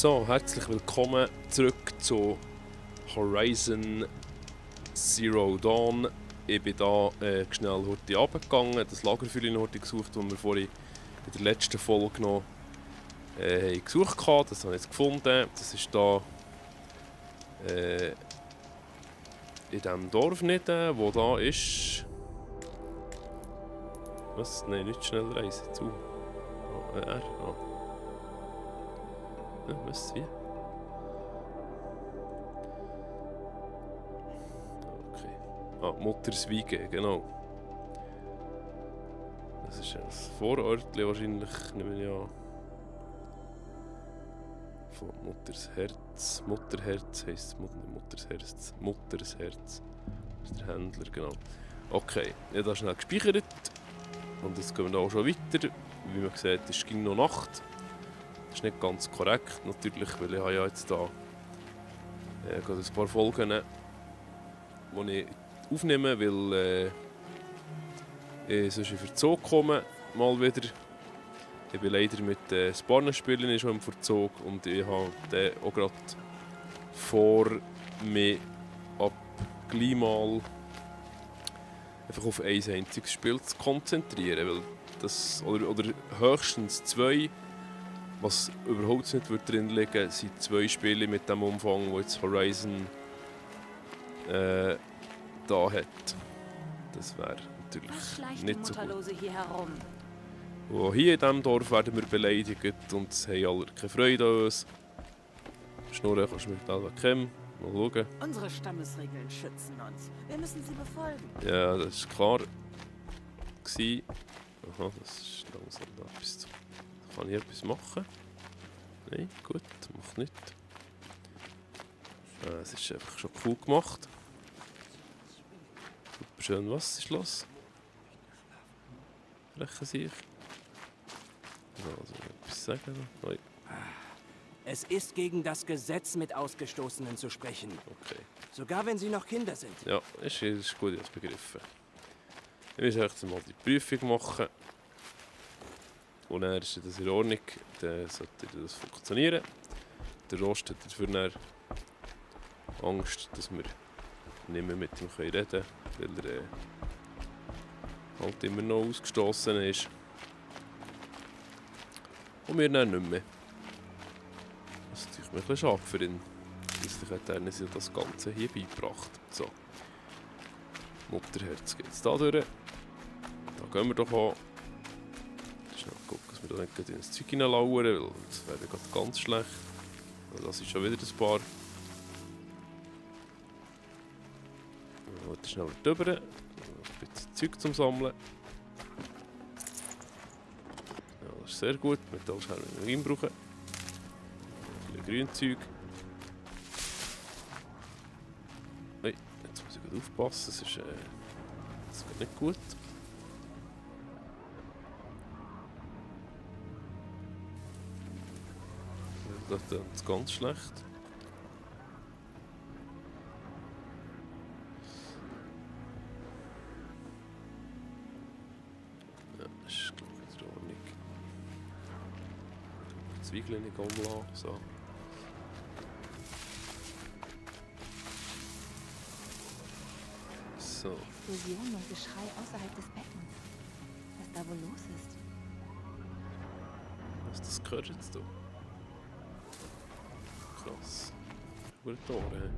So, herzlich willkommen zurück zu Horizon Zero Dawn. Ich bin da schnell heute runtergegangen, das Lagerfeuer noch heute gesucht, das wir vorhin in der letzten Folge noch gesucht haben. Das habe ich jetzt gefunden. Das ist da in diesem Dorf nicht, wo da ist. Was? Nein, nicht schnell reisen. Zu. Oh, oh. Ja, was? Wie? Okay. Ah, Mutterswiege, genau. Das ist ein Vorortli wahrscheinlich, nehme ich an. Von Muttersherz. Mutterherz heisst Muttersherz. Muttersherz. Das ist der Händler, genau. Okay, ich habe da schnell gespeichert. Und jetzt gehen wir da auch schon weiter. Wie man sieht, es ging noch Nacht. Das ist nicht ganz korrekt, natürlich, weil ich habe ja jetzt da gerade ein paar Folgen, die ich aufnehme, weil ich sonst in Verzug komme, mal wieder. Ich bin leider mit Sparrenspielen schon im Verzug und ich habe dann auch gerade vor, mich ab gleich mal einfach auf ein einziges Spiel zu konzentrieren, weil das, oder höchstens zwei, was überhaupt nicht drin liegen, sind zwei Spiele mit dem Umfang, wo jetzt Horizon da hat. Das wäre natürlich nicht so gut. Hier herum? Und hier in diesem Dorf werden wir beleidigt und es haben alle keine Freude an uns. Schnurren kannst du mit Alva Chem. Mal schauen. Unsere Stammesregeln schützen uns. Wir müssen sie befolgen. Ja, das war klar. Aha, das ist langsam da etwas. Kann ich etwas machen? Nein, gut, macht nicht. Es ist einfach schon cool gemacht. Super schön, was ist los? Frechen sich. Also etwas sagen. Nein. Es ist gegen das Gesetz, mit Ausgestoßenen zu sprechen. Okay. Sogar wenn sie noch Kinder sind. Ja, ist gut, ich habe es begriffen. Ich muss jetzt mal die Prüfung machen. Und dann ist das in Ordnung. Dann sollte das funktionieren. Der Rost hat dafür dann Angst, dass wir nicht mehr mit ihm reden können, weil er halt immer noch ausgestoßen ist. Und wir dann nicht mehr. Das ist natürlich ein bisschen schade für ihn. Schließlich hat er uns ja das Ganze hier beigebracht. So. Mutterherz geht es da durch. Da gehen wir doch an. Schnell gucken, dass wir da nicht ins Zeug hineinlauern, weil das wäre gerade ganz schlecht. Also das ist schon wieder ein paar. Dann schnell drüber. Ein bisschen Zeug zum Sammeln. Ja, das ist sehr gut. Metallscherben müssen wir brauchen. Ein bisschen Grünzeug. Hey, jetzt muss ich gut aufpassen. Das geht nicht gut. Das ist ganz schlecht. Ja, das ist glaube ich in Ordnung. Die Zwiebeln nicht umlassen. So. So. Explosionen und Geschrei außerhalb des Beckens. Was da wohl los ist? Was das gehört jetzt da? Krass. Gute Tore.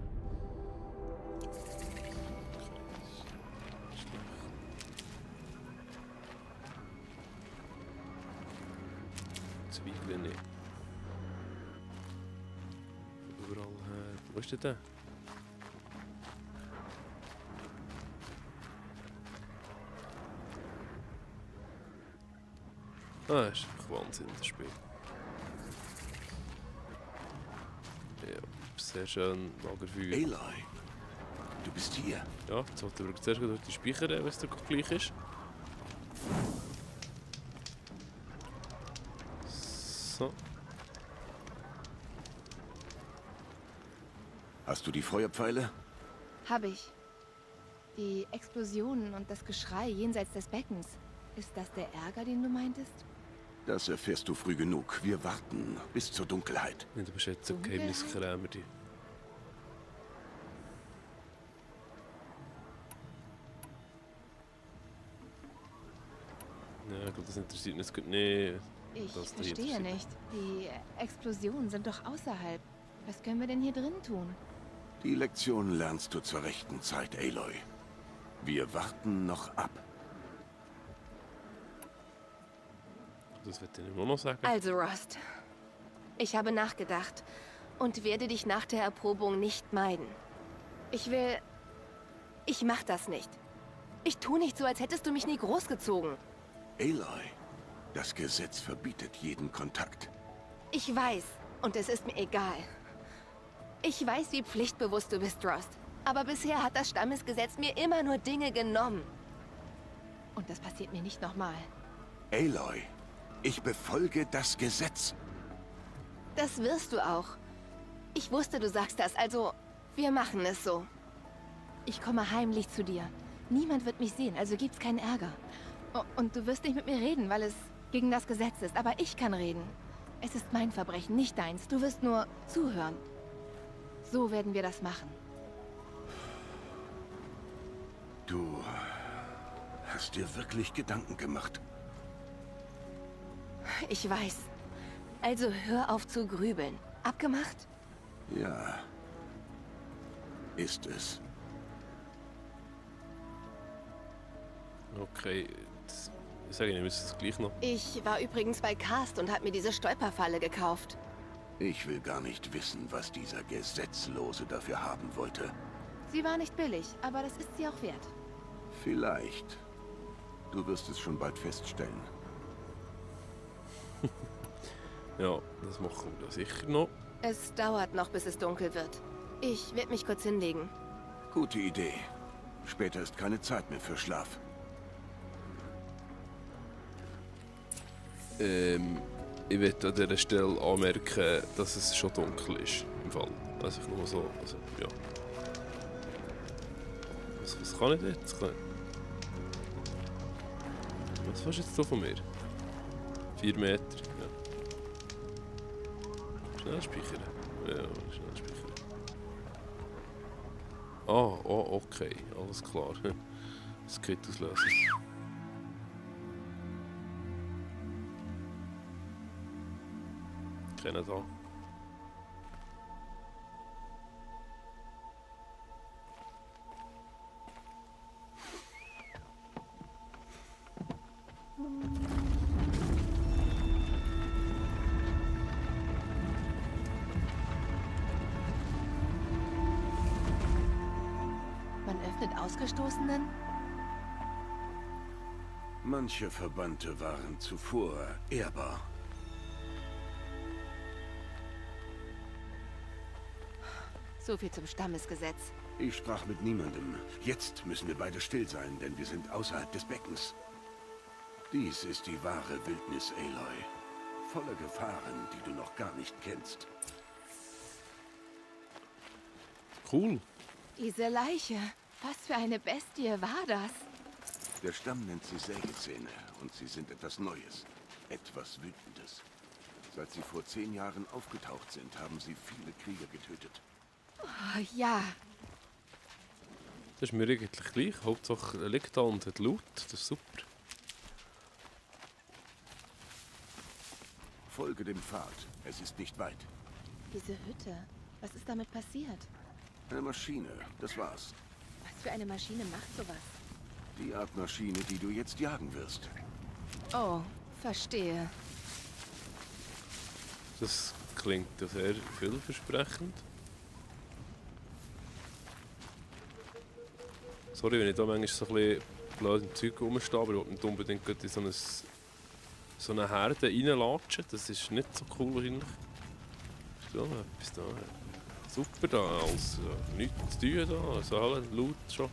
Zwiebeln nicht. Überall her. Wo ist der? Ah, ist einfach Wahnsinn, das Spiel. Ja, sehr schön, Lagerfeuer. Aloy, du bist hier. Ja, jetzt sollte wir zuerst durch die speichern, wenn es dir gleich ist. So. Hast du die Feuerpfeile? Hab ich. Die Explosionen und das Geschrei jenseits des Beckens. Ist das der Ärger, den du meintest? Das erfährst du früh genug. Wir warten bis zur Dunkelheit. Nicht überschätzen, Dunkelheit? Geheimniskrämer, die. Ja, ich glaube, das interessiert uns gut nicht. Ich Das da verstehe interessiert. nicht. Die Explosionen sind doch außerhalb. Was können wir denn hier drin tun? Die Lektion lernst du zur rechten Zeit, Aloy. Wir warten noch ab. Das wird ich nur noch sagen. Also, Rust. Ich habe nachgedacht und werde dich nach der Erprobung nicht meiden. Ich mach das nicht. Ich tu nicht so, als hättest du mich nie großgezogen. Aloy, das Gesetz verbietet jeden Kontakt. Ich weiß und es ist mir egal. Ich weiß, wie pflichtbewusst du bist, Rust. Aber bisher hat das Stammesgesetz mir immer nur Dinge genommen. Und das passiert mir nicht nochmal. Aloy, ich befolge das Gesetz. Das wirst du auch. Ich wusste, du sagst das, also wir machen es so. Ich komme heimlich zu dir. Niemand wird mich sehen, also gibt's keinen Ärger. Und du wirst nicht mit mir reden, weil es gegen das Gesetz ist. Aber ich kann reden. Es ist mein Verbrechen, nicht deins. Du wirst nur zuhören. So werden wir das machen. Du hast dir wirklich Gedanken gemacht. Ich weiß. Also hör auf zu grübeln. Abgemacht? Ja, ist es. Okay, ich sage Ihnen, wir müssen es gleich noch. Ich war übrigens bei Cast und habe mir diese Stolperfalle gekauft. Ich will gar nicht wissen, was dieser Gesetzlose dafür haben wollte. Sie war nicht billig, aber das ist sie auch wert. Vielleicht. Du wirst es schon bald feststellen. Ja, das machen wir sicher noch. Es dauert noch, bis es dunkel wird. Ich werde mich kurz hinlegen. Gute Idee. Später ist keine Zeit mehr für Schlaf. Ich möchte an dieser Stelle anmerken, dass es schon dunkel ist. Im Fall. Also ich nur so. Also, ja. Was kann ich jetzt? Was willst du jetzt so von mir? 4 Meter. Ja. Schnell speichern. Ja, schnell speichern. Ah, oh, okay. Alles klar. Das Kit auslösen. Kennen da. Man öffnet Ausgestoßenen? Manche Verbannte waren zuvor ehrbar. So viel zum Stammesgesetz. Ich sprach mit niemandem. Jetzt müssen wir beide still sein, denn wir sind außerhalb des Beckens. Dies ist die wahre Wildnis, Aloy. Voller Gefahren, die du noch gar nicht kennst. Cool. Diese Leiche. Was für eine Bestie war das? Der Stamm nennt sie Sägezähne und sie sind etwas Neues. Etwas Wütendes. Seit sie vor 10 Jahren aufgetaucht sind, haben sie viele Krieger getötet. Oh, ja. Das ist mir eigentlich gleich. Hauptsache er liegt da und hat Loot. Das ist super. Folge dem Pfad. Es ist nicht weit. Diese Hütte. Was ist damit passiert? Eine Maschine, das war's. Was für eine Maschine macht sowas? Die Art Maschine, die du jetzt jagen wirst. Oh, verstehe. Das klingt ja sehr vielversprechend. Sorry, wenn ich da manchmal so ein bisschen blöd im Zeug rumstehe, aber ich will nicht unbedingt gerade in so eine Herde reinlatschen. Das ist nicht so cool wahrscheinlich. Ist da noch etwas da? Super da, alles nichts zu tun da, also alle laut schon.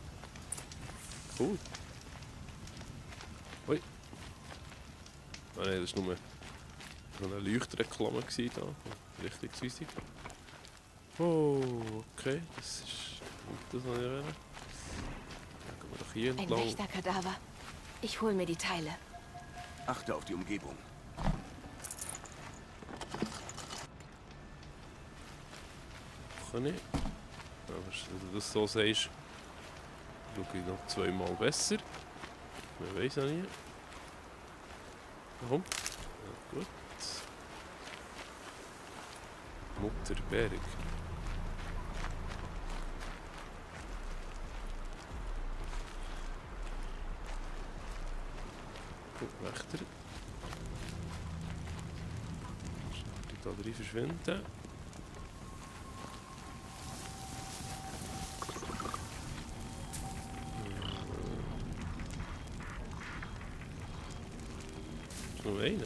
Cool. Ui. Ah nein, das war nur so eine Leuchtreklame da, Richtungsweisung. Oh, okay, das ist das noch nicht erwähnen. Dann gehen wir doch hier Ein entlang. Wächterkadaver. Ich hol mir die Teile. Achte auf die Umgebung. kann ich. Aber wenn du das so sagst, schaue ich noch zweimal besser. Man weiß auch nicht. Warum? Ja, gut. Mutterberg. Gut, Wächter. Die da drin verschwinden. Nur einen?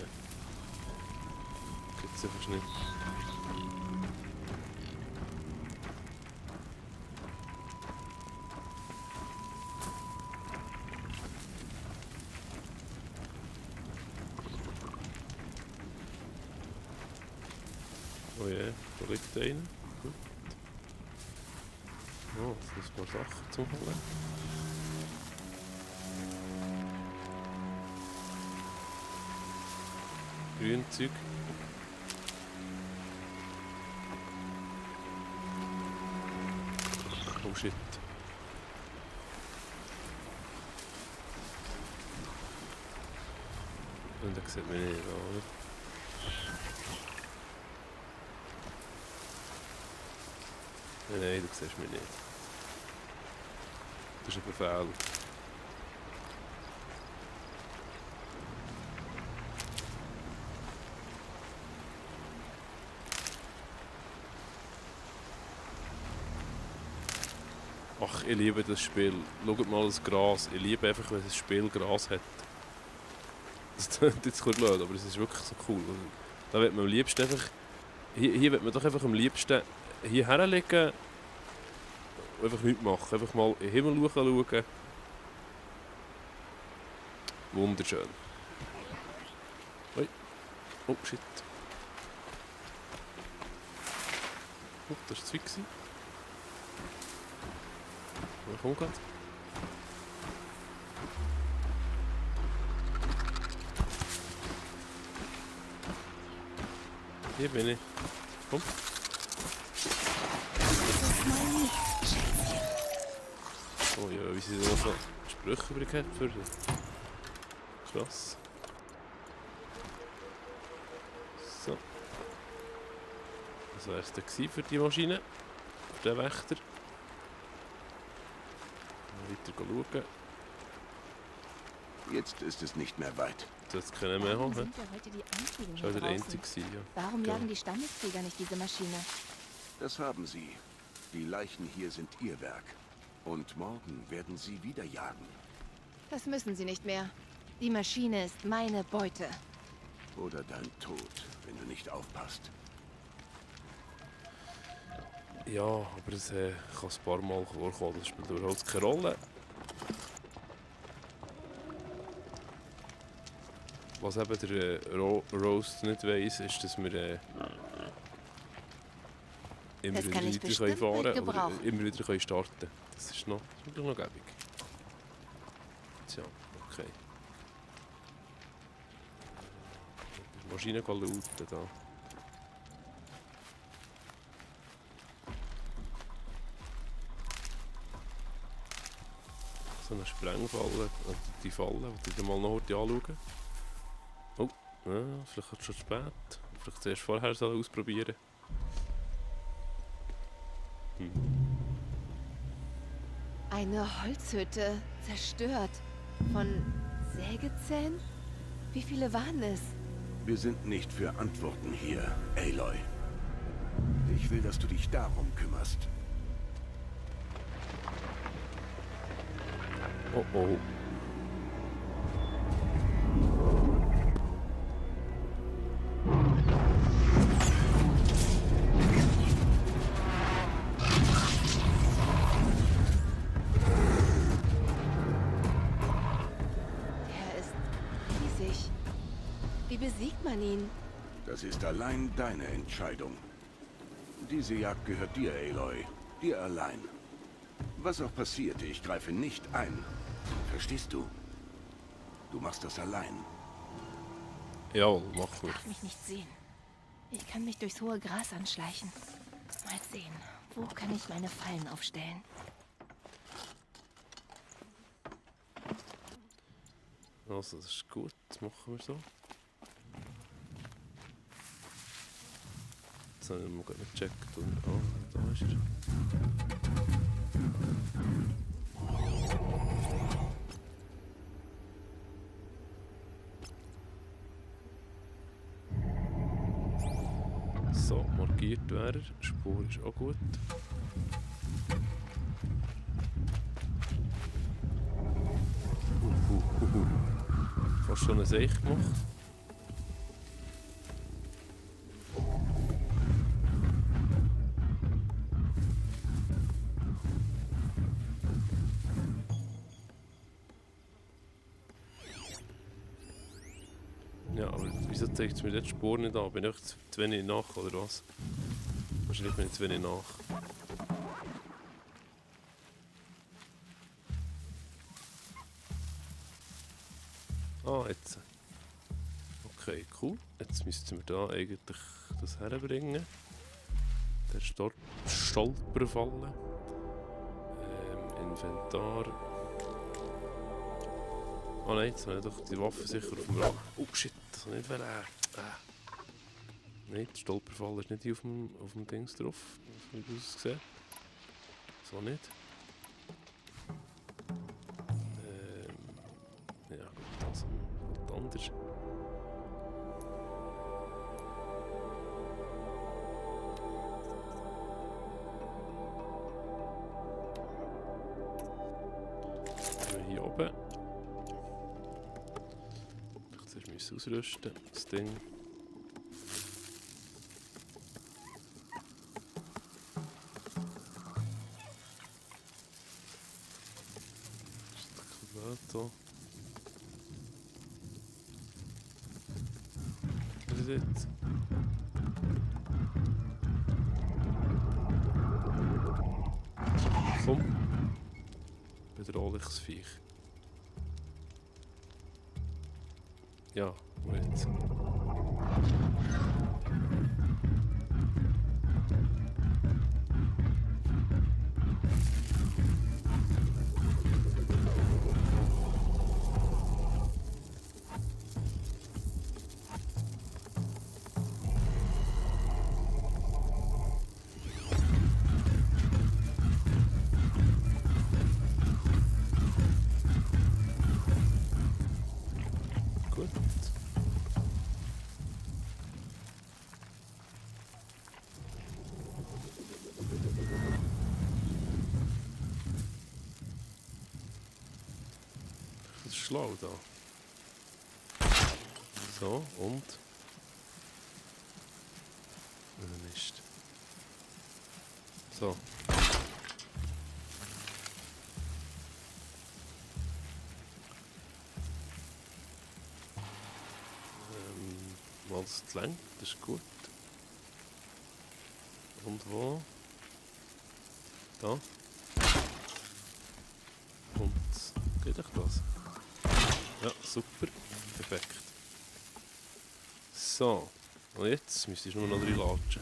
Gibt's einfach nicht. Oh ja, da liegt einer. Gut. Oh, das sind ein paar Sachen zum Holen. Grünzeug. Oh shit. Und da sieht man nicht, oder? Nein, du siehst mich nicht. Das ist ein Befehl. Ach, ich liebe das Spiel. Schaut mal das Gras. Ich liebe einfach, wenn das Spiel Gras hat. Das klingt jetzt blöd, aber es ist wirklich so cool. Da wird man am liebsten einfach... Hier wird man doch einfach am liebsten hier herlegen und einfach nichts machen. Einfach mal in den Himmel schauen. Wunderschön. Ui. Oh, shit. Oh, das war zu weit. Komm grad. Hier bin ich. Komm. Oh ja, wie sie so Sprüche übrig hat für krass. So. Das wäre es dann für die Maschine. Für den Wächter. Weiter schauen. Jetzt ist es nicht mehr weit. Das können wir Warum haben. sind wir heute die Einzigen Das war hier der draußen? einzige gewesen, ja. Warum Genau. jagen die Stammeskrieger nicht diese Maschine? Das haben sie. Die Leichen hier sind ihr Werk. Und morgen werden sie wieder jagen. Das müssen sie nicht mehr. Die Maschine ist meine Beute. Oder dein Tod, wenn du nicht aufpasst. Ja, aber es kann ein paar Mal vorkommen. Das spielt überhaupt keine Rolle. Was eben der Roast nicht weiss, ist, dass wir immer Das wieder kann ich weiter bestimmt fahren nicht können oder gebrauchen. immer wieder können starten. Das ist wirklich noch gäbig. Tja, okay. Die Maschine kann lauten da. So eine Sprengfalle, die Falle, die dir mal noch heute anschauen. Oh, ja, vielleicht ist es schon zu spät. Vielleicht zuerst vorher ausprobieren. Eine Holzhütte, zerstört. Von Sägezähnen? Wie viele waren es? Wir sind nicht für Antworten hier, Aloy. Ich will, dass du dich darum kümmerst. Oh oh. Er ist riesig. Wie besiegt man ihn? Das ist allein deine Entscheidung. Diese Jagd gehört dir, Aloy. Dir allein. Was auch passiert, ich greife nicht ein. Verstehst du? Du machst das allein. Jawohl, machen wir. Darf mich nicht sehen. Ich kann mich durchs hohe Gras anschleichen. Mal sehen. Wo kann ich meine Fallen aufstellen? Also, das ist gut. Das machen wir so. Jetzt habe ich mal gerade gecheckt. Und, da ist er. So, markiert wäre er. Spur ist auch gut. Fast schon ein Seich gemacht. Ja, aber wieso zeigt es mir dort die Spur nicht an? Bin ich zu wenig nach oder was? Wahrscheinlich bin ich zu wenig nach. Ah, jetzt. Okay, cool. Jetzt müssten wir da eigentlich das herbringen. Der Stolperfalle. Inventar. Oh nein, jetzt habe ich doch die Waffe sicher auf dem Rad. Oh shit, das soll nicht wollen. Nein, die Stolperfalle ist nicht hier auf dem Dings drauf. Wie du es gesehen. So nicht. Ja gut, also was anders. Hier oben. Zuerst müssen wir ausrüsten, das Ding. Hier. Was ist jetzt? Komm. Bedrohliches Viech. Ja, wo jetzt? Gut. Das ist schlau da. So, und? Nicht. So. Mal das lang, das ist gut. Und wo? Da. Und geht euch das? Ja, super. Perfekt. So. Und jetzt müsstest du nur noch reinlatschen.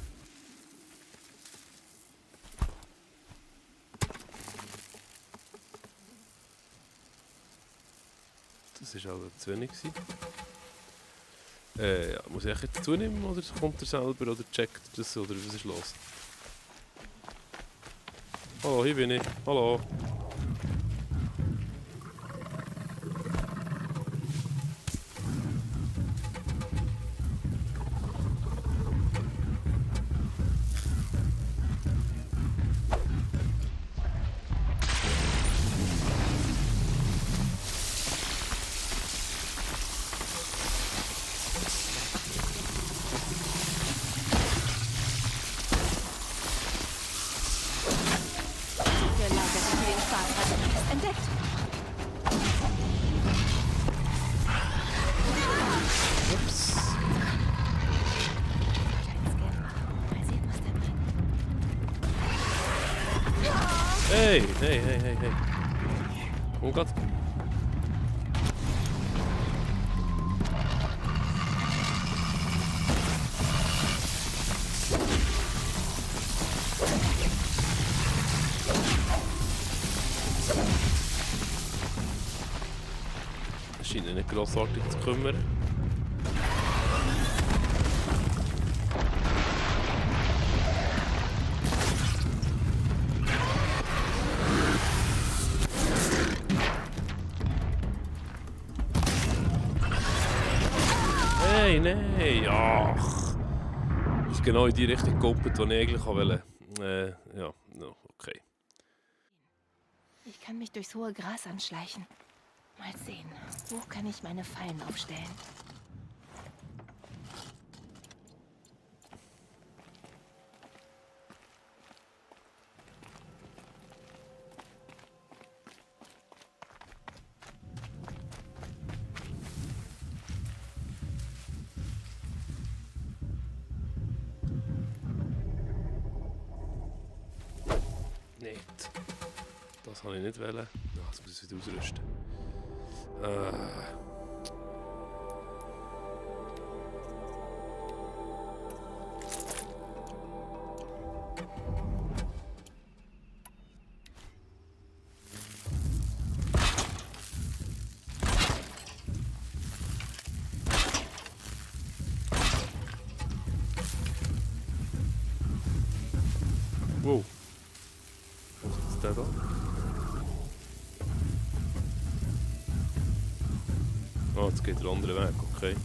Das war auch zu wenig. Ja, muss ich jetzt dazu nehmen oder kommt er selber oder checkt er das oder was ist los? Hallo, hier bin ich. Hallo. Der Lager für den Fahrrad ist entdeckt. Ups. Mal sehen, was der bringt. Hey. Oh Gott. scheinen nicht grossartig zu kümmern. Hey, nein, ach. Das ist genau in die Richtung gekoppelt, die ich eigentlich wollte. Ja, no, okay. Ich kann mich durchs hohe Gras anschleichen. Mal sehen, wo kann ich meine Fallen aufstellen? Nicht. Das wollte ich nicht wollen. Ja, das muss ich wieder ausrüsten. Wow. Was ist jetzt der da? Ah, jetzt geht der andere Weg, okay.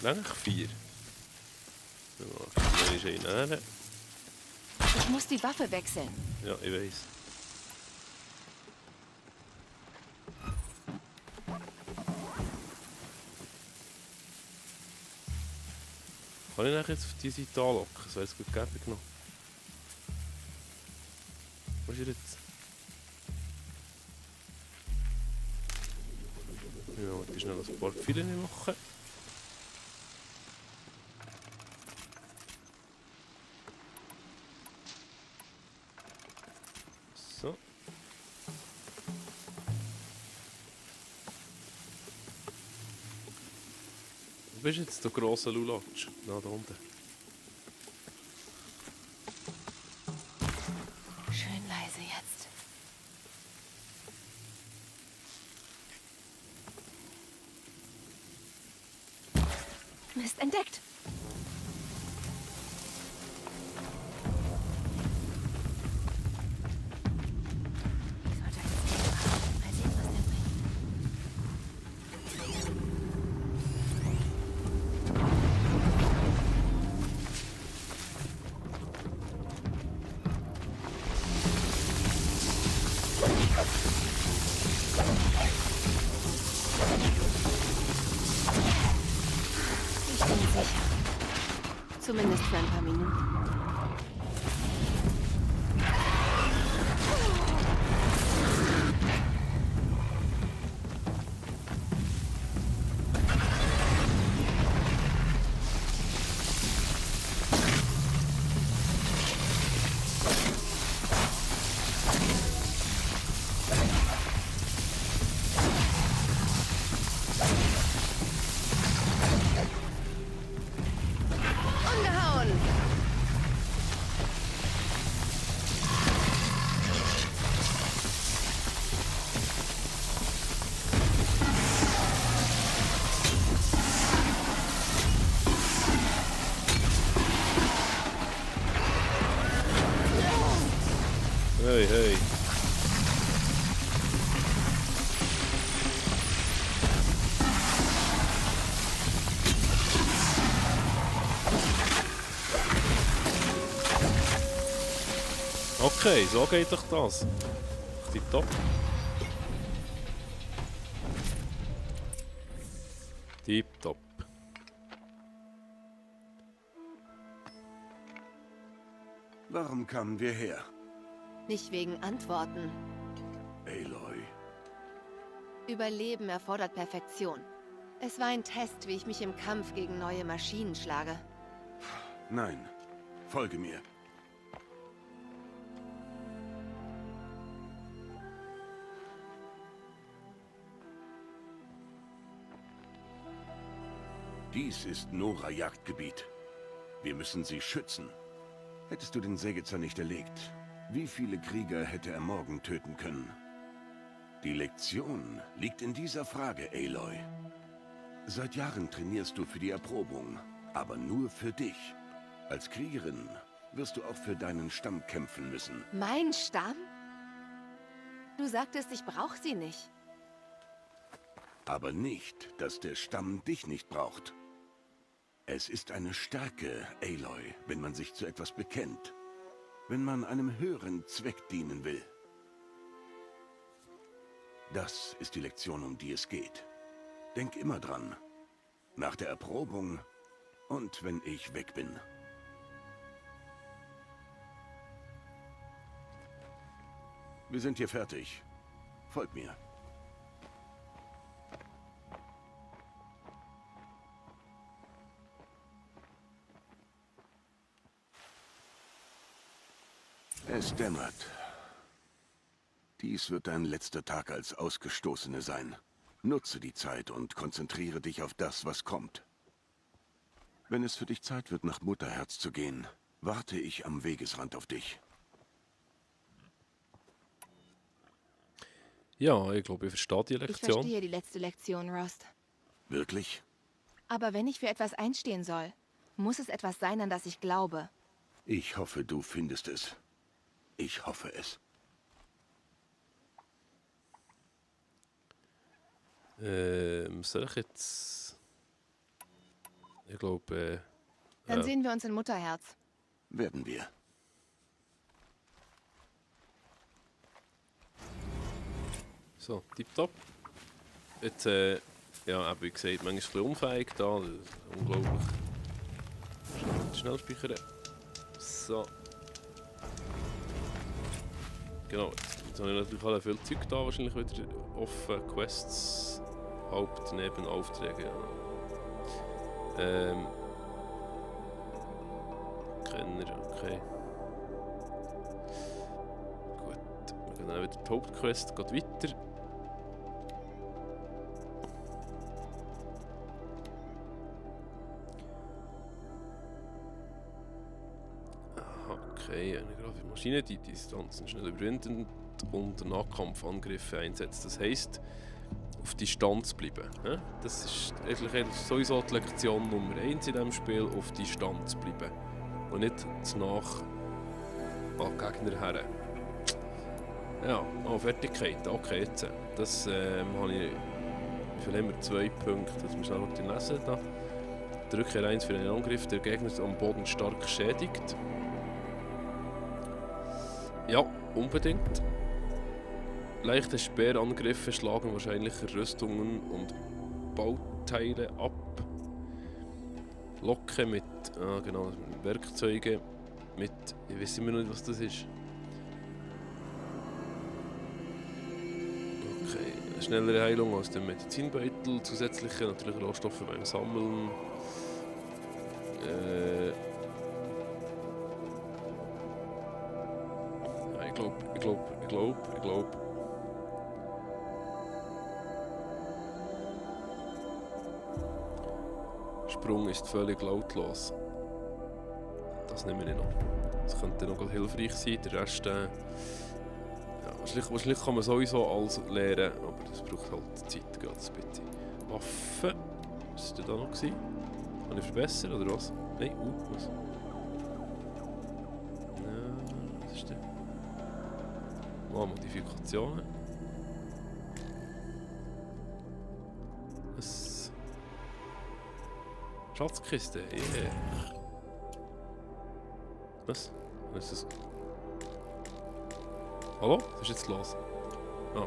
Eigentlich 4. Ja, ist einer. Ich muss die Waffe wechseln. Ja, ich weiß. Kann ich nachher jetzt auf die Seite anlocken? Das wäre jetzt gut gäbig noch. Wo ist er jetzt? Ja, warte schnell ein paar Pfeile machen. So. Wo bist jetzt der grosse Lulatsch? Na, da unten. Schön leise jetzt. Mist, entdeckt! Ich sollte ein Ziel haben. Mal sehen, was der bringt. Ich bin sicher. Zumindest für ein paar Minuten. Umgehauen! Hey, hey. Okay, so geht doch das. Tipptopp. Tipptopp. Warum kamen wir her? Nicht wegen Antworten. Aloy. Überleben erfordert Perfektion. Es war ein Test, wie ich mich im Kampf gegen neue Maschinen schlage. Nein. Folge mir. Dies ist Nora-Jagdgebiet. Wir müssen sie schützen. Hättest du den Sägezaun nicht erlegt, Wie viele Krieger hätte er morgen töten können? Die Lektion liegt in dieser Frage, Aloy. Seit Jahren trainierst du für die Erprobung, aber nur für dich. Als Kriegerin wirst du auch für deinen Stamm kämpfen müssen. Mein Stamm? Du sagtest, ich brauche sie nicht. Aber nicht, dass der Stamm dich nicht braucht. Es ist eine Stärke, Aloy, wenn man sich zu etwas bekennt. Wenn man einem höheren Zweck dienen will. Das ist die Lektion, um die es geht. Denk immer dran. Nach der Erprobung und wenn ich weg bin. Wir sind hier fertig. Folgt mir. Es dämmert. Dies wird dein letzter Tag als Ausgestoßene sein. Nutze die Zeit und konzentriere dich auf das, was kommt. Wenn es für dich Zeit wird, nach Mutterherz zu gehen, warte ich am Wegesrand auf dich. Ja, ich glaube, ich verstehe die Ich Lektion. verstehe die letzte Lektion, Rost. Wirklich? Aber wenn ich für etwas einstehen soll, muss es etwas sein, an das ich glaube. Ich hoffe, du findest es. Ich hoffe es. Soll ich jetzt... Ich glaube, Dann sehen wir uns in Mutterherz. Werden wir. so, tipptopp. Jetzt, ja, wie gesagt, manchmal ein bisschen unfähig da. Unglaublich. Schnell speichern. So. Genau, jetzt habe ich natürlich alle viel Zeug da, wahrscheinlich wieder offen. Quests, Haupt-, Nebenaufträge. Ja. Kenner, okay. Gut, wir gehen dann wieder die Hauptquest, geht weiter. Aha, okay, eine grafische Maschine, die Distanzen schnell überwinden und Nahkampfangriffe einsetzt. Das heisst, auf Distanz bleiben. Ja? Das ist eigentlich sowieso die Lektion Nummer 1 in diesem Spiel, auf Distanz bleiben. Und nicht zu nach an Gegner her. Ja, Fertigkeit. Okay, jetzt. Das habe ich. Wie viel haben wir? 2 Punkte. Das müssen wir schnell lesen. Da. Drücke R1 für einen Angriff, der Gegner am Boden stark schädigt. Ja, unbedingt. Leichte Speerangriffe schlagen wahrscheinlich Rüstungen und Bauteile ab. Locke mit, genau, Werkzeuge mit, ich weiß immer noch nicht, was das ist. Okay, eine schnellere Heilung aus dem Medizinbeutel, zusätzliche natürliche Rohstoffe beim Sammeln. Ja, ich glaube. Sprung ist völlig lautlos. Das nehmen wir noch. Das könnte noch hilfreich sein. Der Rest, ja, wahrscheinlich kann man sowieso alles lernen, aber das braucht halt Zeit, geht ein bisschen. Waffe, was war da noch? Kann ich verbessern oder was? Nein, was? Ja, was ist denn? Modifikationen. Schatzkiste, yeah. Was? Was ist das? Hallo? Was ist jetzt los? Ah.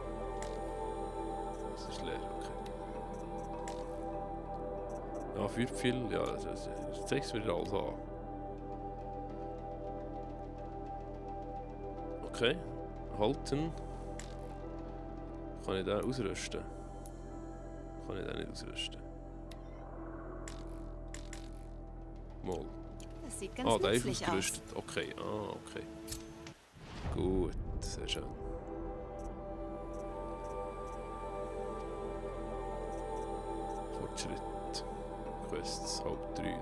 Das ist leer, okay. Ja, Feuerpfeil, ja, das zeigt es wieder alles an. Okay, halten. Kann ich den ausrüsten? Kann ich den nicht ausrüsten? Mal. Das sieht ganz der ist nützlich aus. ausgerüstet. Okay, okay. Gut, sehr schön. Fortschritt. Quests, Haupt 3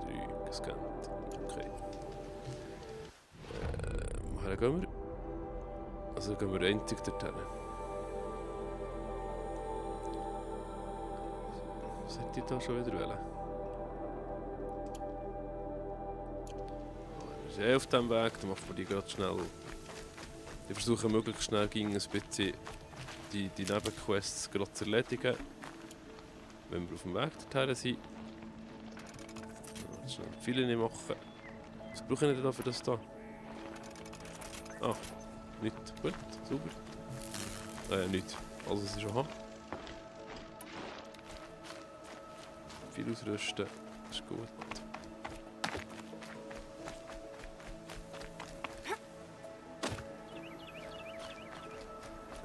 gescannt. Okay. Woher gehen wir? Also gehen wir einzig dorthin. Was hätte ich da schon wieder wollen? Wir sind auf diesem Weg, dann machen wir die gerade schnell. Ich versuche möglichst schnell gegen ein bisschen die Nebenquests gerade zu erledigen. Wenn wir auf dem Weg dorthin sind. Dann schnell viele nicht machen. Was brauche ich denn da für das da? Ah, nicht. Gut, super. Nicht. Also es ist schon. Viel ausrüsten, das ist gut.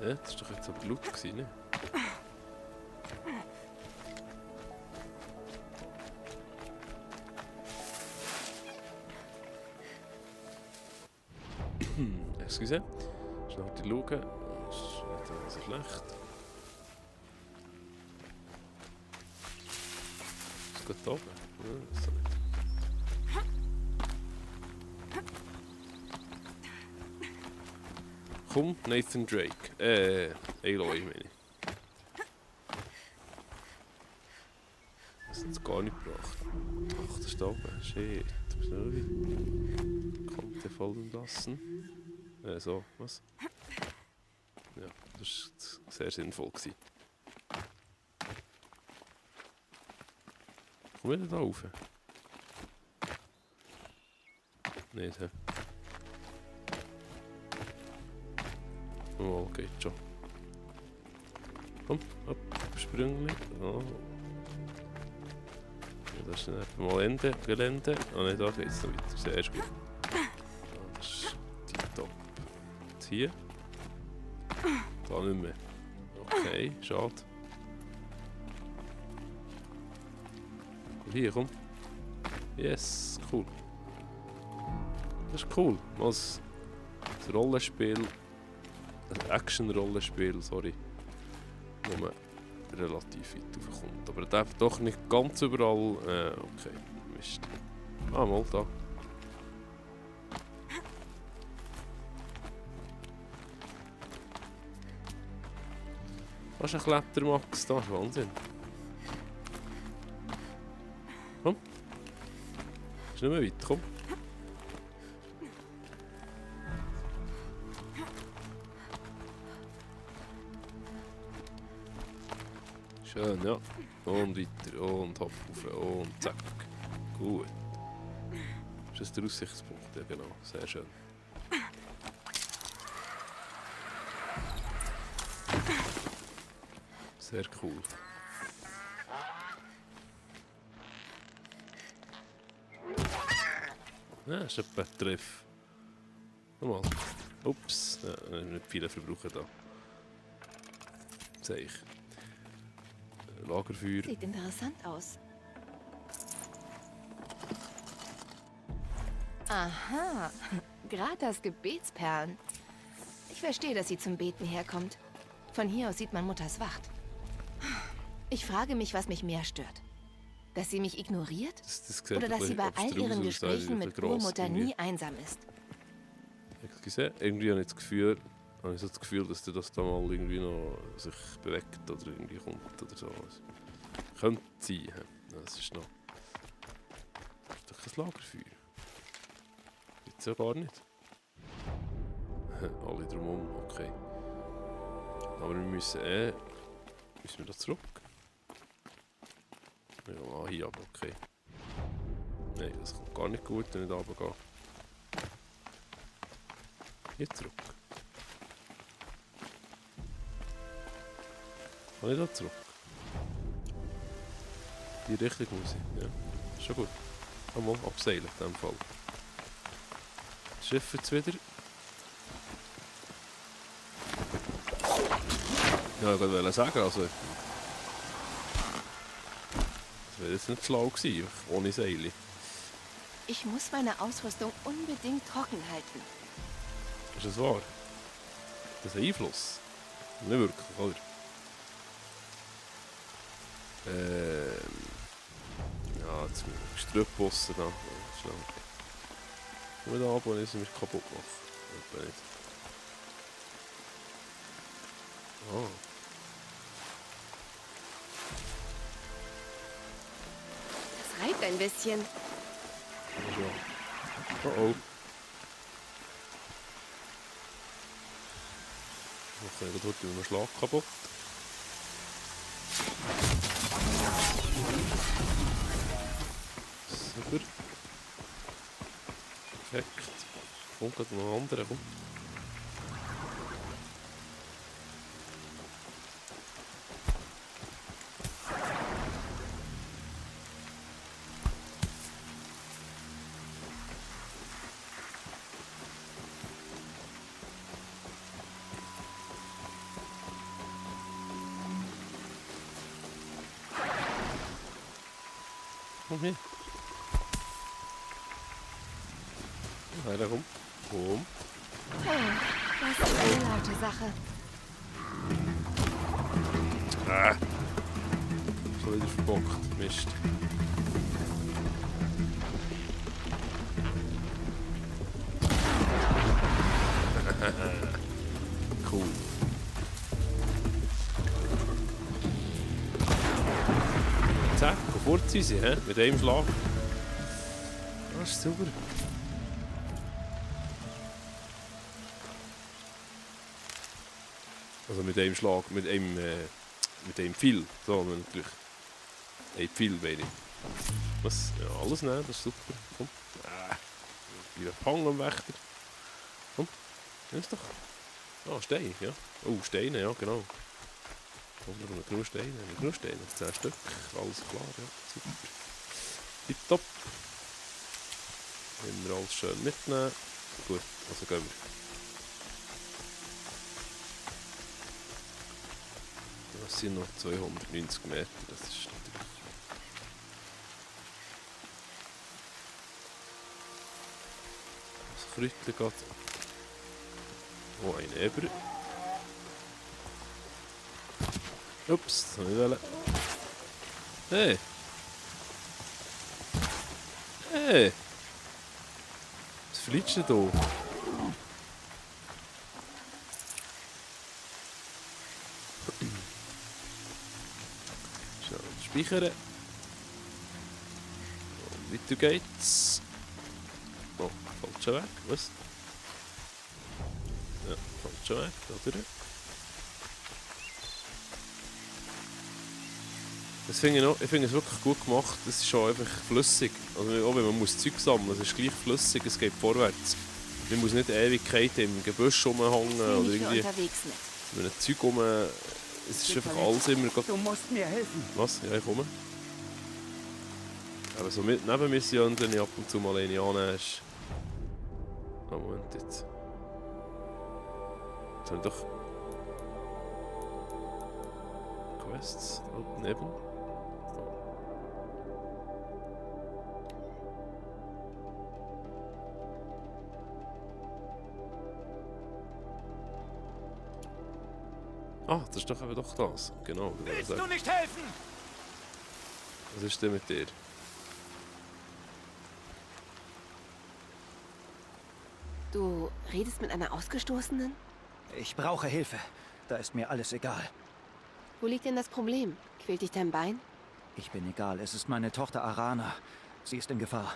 Ja, das war doch jetzt aber laut gewesen, ne? Excuse. Schnell die schauen. Das ist nicht so schlecht. Ist gut da oben? Ja, ist so nicht. Komm, Nathan Drake. Aloy meine ich. Das hat es gar nicht gebracht. Ach, das ist da oben. Shit. Das ist noch weit. Kommt der fallen lassen. So, was? Ja, das war sehr sinnvoll gewesen. Komm wieder da rauf. Nicht, hä? Oh, geht schon. Komm, ab, Sprüngli. Oh. Ja, das ist nicht mal Ende, Gelände. Ah ne, da geht es noch weiter. Sehr gut. Das ist die Top. Jetzt hier. Da nicht mehr. Okay, schade. Hier, komm. Yes, cool. Das ist cool. Was das Rollenspiel, ein Action-Rollenspiel, sorry, wo man relativ weit raufkommt. Aber er darf doch nicht ganz überall. Okay, Mist. Ah, mal da. Das ist ein Klettermax, das ist Wahnsinn. Komm. Ist nicht mehr weit, komm. Schön, ja. Und weiter, und hopp rauf, und zack. Gut. Das ist der Aussichtspunkt, ja genau. Sehr schön. Sehr cool. Ja, das ist ein Treff. Nochmal. Ups, ja, nicht viele verbrauchen da. Sehe ich. Lagerfeuer. Sieht interessant aus. Aha, Gratas Gebetsperlen. Ich verstehe, dass sie zum Beten herkommt. Von hier aus sieht man Mutters Wacht. Ich frage mich, was mich mehr stört. Dass sie mich ignoriert? Das Oder dass sie bei all ihren Gesprächen mit Urmutter nie einsam ist? Excuse, irgendwie habe ich so das Gefühl, dass das da mal irgendwie noch sich bewegt oder irgendwie kommt oder so. Könnte sein. Das ist noch... Das ist doch kein Lagerfeuer. Gibt es ja gar nicht. Alle drumherum, okay. Aber wir müssen müssen wir da zurück? Ja, hier aber, okay. Nein, das kommt gar nicht gut, wenn ich da runtergehe. Hier zurück. Kann ich da zurück? Die Richtung muss ich, ja. Ist schon gut. Mal abseilen in dem Fall. Das Schiff jetzt wieder. Ja, ich wollte sagen, also... Das wäre jetzt nicht schlau gewesen, ohne Seile. Ich muss meine Ausrüstung unbedingt trocken halten. Ist das wahr? Das hat Einfluss? Nicht wirklich, oder? Ja, jetzt mit dem Gestrüppbossen da. Schnell. Komm da ab und ich mich kaputt machen. Etwa nicht. Oh. Das reibt ein bisschen. Ja. Oh oh. Ich mache gerade heute einen Schlag kaputt. Super. Perfekt. Kommt gerade noch ein anderer. Komm. Komm her. Weiter rum. Boom. Oh, das ist eine laute Sache. Ah. Schon wieder verbockt. Mist. Cool. Zack, sofort sind sie, hä? Mit einem Schlag. Das ist super. Also mit einem Schlag, mit einem Pfeil. So, natürlich. Ein Pfeil meine ich. Was? Ja, alles nehmen, das ist super. Komm. Wie ein Pang am Wächter. Komm, nimm's doch. Ah, Stein, ja. Oh, Steine, ja, genau. Oder genug Steine. Genug Steine, 10 Stück. Alles klar, ja. Super. Tipptopp. Wenn wir alles schön mitnehmen. Gut, also gehen wir. Das sind noch 290 Meter, das ist natürlich... Das Krütchen geht... Oh, ein Eber. Ups, das habe ich wollen. Hey! Hey! Was fliegst du da? Speichern. Und weiter geht's. Oh, falscher Weg, was? Ja, falscher Weg, da durch. Das finde ich, ich finde es wirklich gut gemacht, es ist schon einfach flüssig. Also auch wenn man muss Zeug sammeln muss, es ist gleich flüssig, es geht vorwärts. Man muss nicht Ewigkeiten im Gebüsch rumhängen oder irgendwie unterwegs mit. mit einem Zeug rum. Es ist einfach alles immer... Du musst mir helfen. Was? Ja, ich komme. Aber so mit Nebenmissionen, die ich ab und zu mal eine annehmen, ist... Oh, Moment jetzt. Jetzt haben wir doch... Quests neben. Ah, das ist doch eben doch das. Genau. Willst du nicht helfen? Was ist denn mit dir? Du redest mit einer Ausgestoßenen? Ich brauche Hilfe. Da ist mir alles egal. Wo liegt denn das Problem? Quält dich dein Bein? Ich bin egal. Es ist meine Tochter Arana. Sie ist in Gefahr.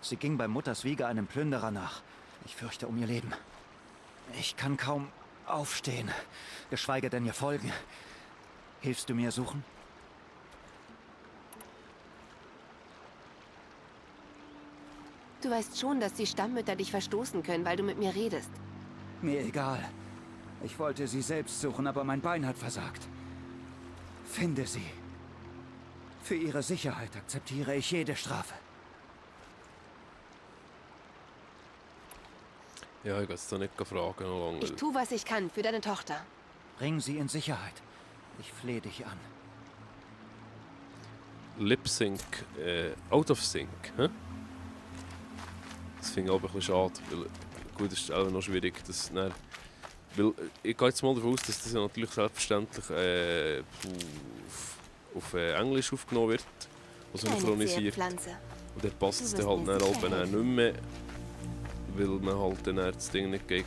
Sie ging bei Mutters Wiege einem Plünderer nach. Ich fürchte um ihr Leben. Ich kann kaum aufstehen, geschweige denn ihr folgen. Hilfst du mir suchen? Du weißt schon, dass die Stammmütter dich verstoßen können, weil du mit mir redest. Mir egal. Ich wollte sie selbst suchen, aber mein Bein hat versagt. Finde sie. Für ihre Sicherheit akzeptiere ich jede Strafe. Ja, ich kann es da nicht fragen, noch lange. Ich tue, was ich kann für deine Tochter. Bring sie in Sicherheit. Ich flehe dich an. Lip Sync, out of sync, hä? Das finde ich aber ein bisschen schade, weil gut, es ist auch noch schwierig, dass dann, weil ich gehe jetzt mal davon aus, dass das ja natürlich selbstverständlich auf Englisch aufgenommen wird, also synchronisiert. Pflanze. Und dann passt es Du dann wirst halt mir dann sicher auch nicht mehr, weil man halt dann das Ding nicht geht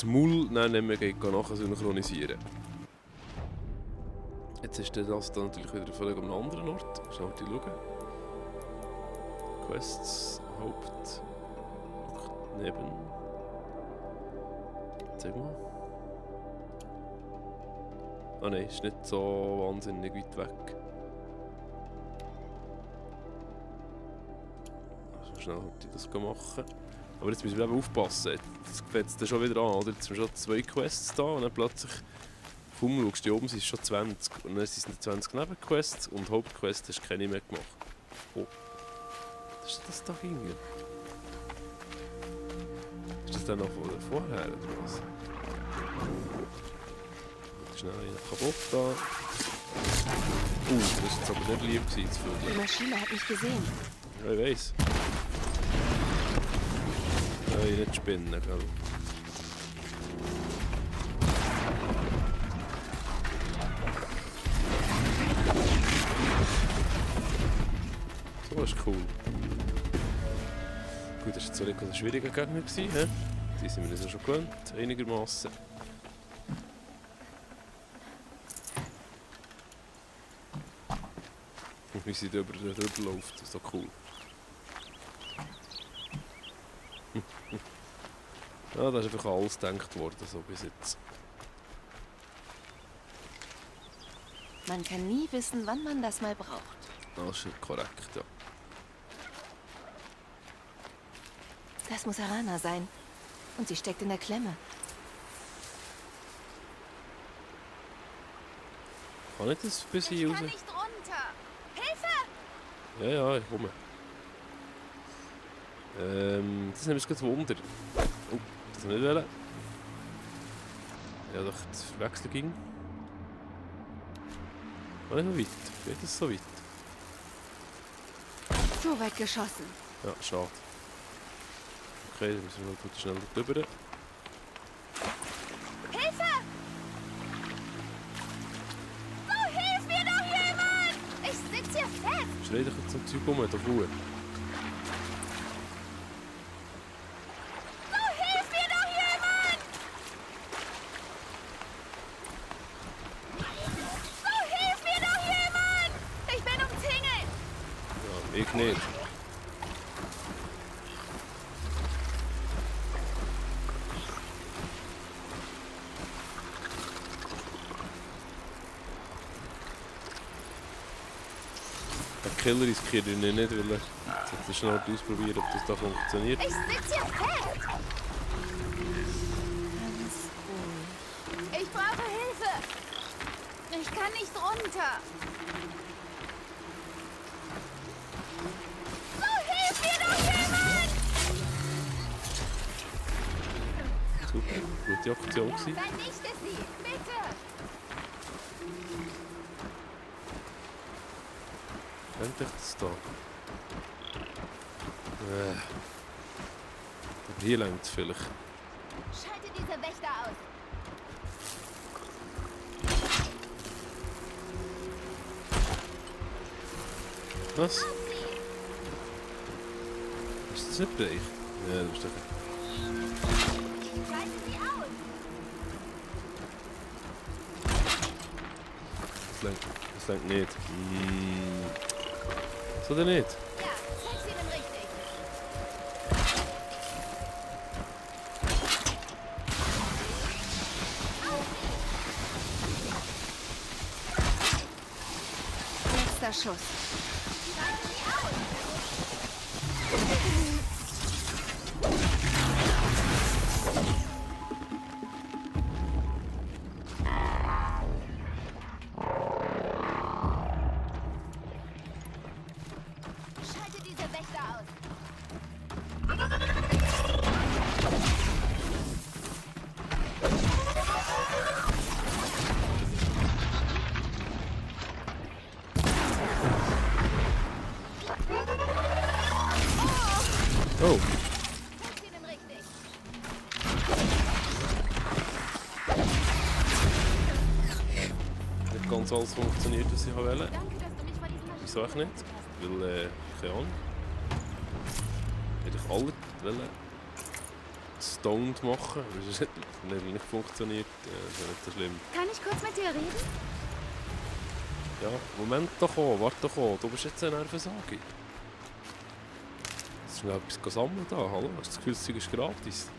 das Maul nehmen wir nachher synchronisieren. Jetzt ist das dann natürlich wieder völlig an einem anderen Ort. Schnell schauen. Quests, Haupt, neben. Zeig mal. Ah nein, ist nicht so wahnsinnig weit weg. Also schnell das machen. Aber jetzt müssen wir eben aufpassen. Das fängt dann schon wieder an, oder? Jetzt sind schon 2 Quests da und dann plötzlich schaust du, hier oben sind es schon 20 und dann sind es 20 Nebenquests und Hauptquests hast du keine mehr gemacht. Oh. Was ist das da hinten? Ist das dann noch vorher oder was? Schnell einen kaputt da. Das ist jetzt aber nicht lieb gewesen, das Die Maschine hat mich gesehen. Ja, ich weiss. Ja, ich nicht spinnen, gell? So, das ist cool. Gut, das war jetzt so nicht ein schwieriger Gegner gewesen, he? Die sind wir uns ja schon gewöhnt, einigermaßen. Und wie sie drüber läuft, das ist doch cool. Ja, da ist einfach alles gedacht worden, so bis jetzt. Man kann nie wissen, wann man das mal braucht. Das ist korrekt, ja. Das muss Arana sein. Und sie steckt in der Klemme. Kann ich das bis hier raus? nicht runter. Hilfe! Ja, ja, ich komme. Das nehmen wir jetzt Wunder. Oh, das nicht wollen. Ja, doch, das Verwechseln ging. War nicht so weit. Geht das so weit? So weit geschossen. Ja, schade. Okay, dann müssen wir mal gut schnell drüber. Hilfe! So, hilf mir doch jemand! Ich sitz hier fest! Schrei doch jetzt zum Zeug rum, doch Ruhe. So, hilf mir doch jemand! So, hilf mir doch jemand! Ich bin umzingelt! Ja, ich nicht. Der Killer riskiert ihn nicht, weil er jetzt schnell ausprobieren, ob das da funktioniert. Ich sitz hier fest! Ganz ruhig. Ich brauche Hilfe! Ich kann nicht runter! So, hilf mir doch jemand! Super, gute Aktion gewesen. Vernichte sie! Bitte! Kennt euch das da? Aber hier längt es vielleicht. Schalte diese Wächter aus! Was? Ist das nicht Bereich? Ja, das ist doch... Schalten sie aus! Das längt nicht. So oder nicht? Ja, zeig sie dem richtig! Letzter Schuss. Schalten sie aus! Schalte diese Wächter aus! Oh, Zeig sie dem richtig! nicht ganz alles funktioniert, was ich wollte. Danke, dass du mich vor diesem Maschinen... Wieso auch nicht? Weil, keine Ahnung. Hätte ich alle wollen. stoned machen. Das hat nicht funktioniert. Das ist nicht so schlimm. Kann ich kurz mit dir reden? Ja, Moment doch auch, warte doch auch. Du bist jetzt ein Nervensage. Hast du schnell etwas sammeln da? Hallo? Hast du das Gefühl, das Zeug ist gratis?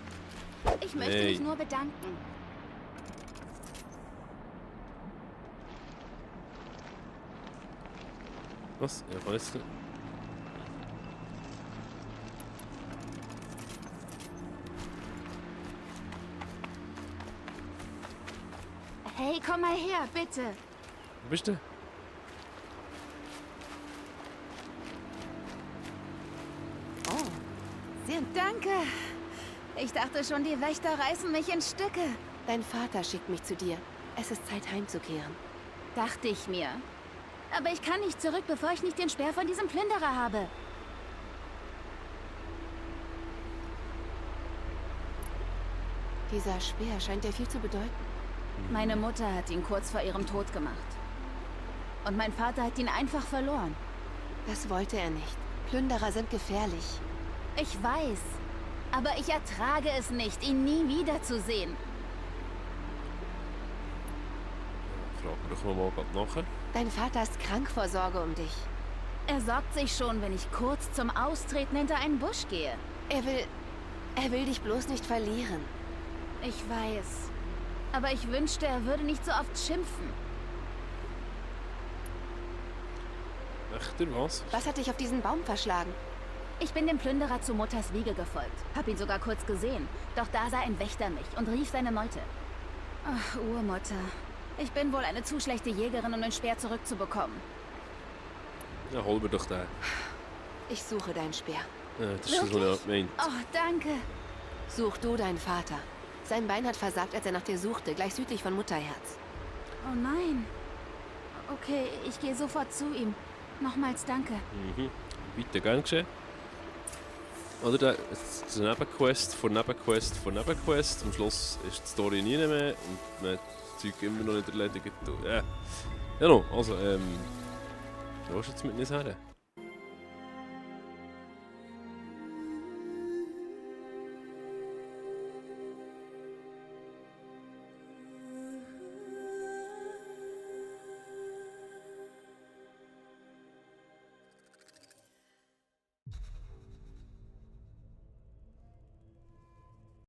Ich möchte Nee. mich nur bedanken. Was? Ja, kann jetzt nicht. Hey, komm mal her, bitte. Wo bist du? Oh, sehr danke. Ich dachte schon, die Wächter reißen mich in Stücke. Dein Vater schickt mich zu dir. Es ist Zeit, heimzukehren. Dachte ich mir. Aber ich kann nicht zurück, bevor ich nicht den Speer von diesem Plünderer habe. Dieser Speer scheint dir viel zu bedeuten. Meine Mutter hat ihn kurz vor ihrem Tod gemacht. Und mein Vater hat ihn einfach verloren. Das wollte er nicht. Plünderer sind gefährlich. Ich weiß. Aber ich ertrage es nicht, ihn nie wiederzusehen. Frag doch mal gerade nachher. Dein Vater ist krank vor Sorge um dich. Er sorgt sich schon, wenn ich kurz zum Austreten hinter einen Busch gehe. Er will dich bloß nicht verlieren. Ich weiß. Aber ich wünschte, er würde nicht so oft schimpfen. Wächter, was? Was hat dich auf diesen Baum verschlagen? Ich bin dem Plünderer zu Mutters Wiege gefolgt. Hab ihn sogar kurz gesehen. Doch da sah ein Wächter mich und rief seine Meute. Ach, Urmutter. Ich bin wohl eine zu schlechte Jägerin, um den Speer zurückzubekommen. Ja, hol mir doch den. Ich suche deinen Speer. Ja, das ist das, was er meint. Oh, danke. Such du deinen Vater. Sein Bein hat versagt, als er nach dir suchte, gleich südlich von Mutterherz. Oh nein. Okay, ich gehe sofort zu ihm. Nochmals danke. Mhm. Weiter gern geschehen. Oder der Nebenquest vor Nebenquest vor Nebenquest. Am Schluss ist die Story nie mehr und man hat das Zeug immer noch nicht erledigt. Ja, no, also, wo ist jetzt mit uns her?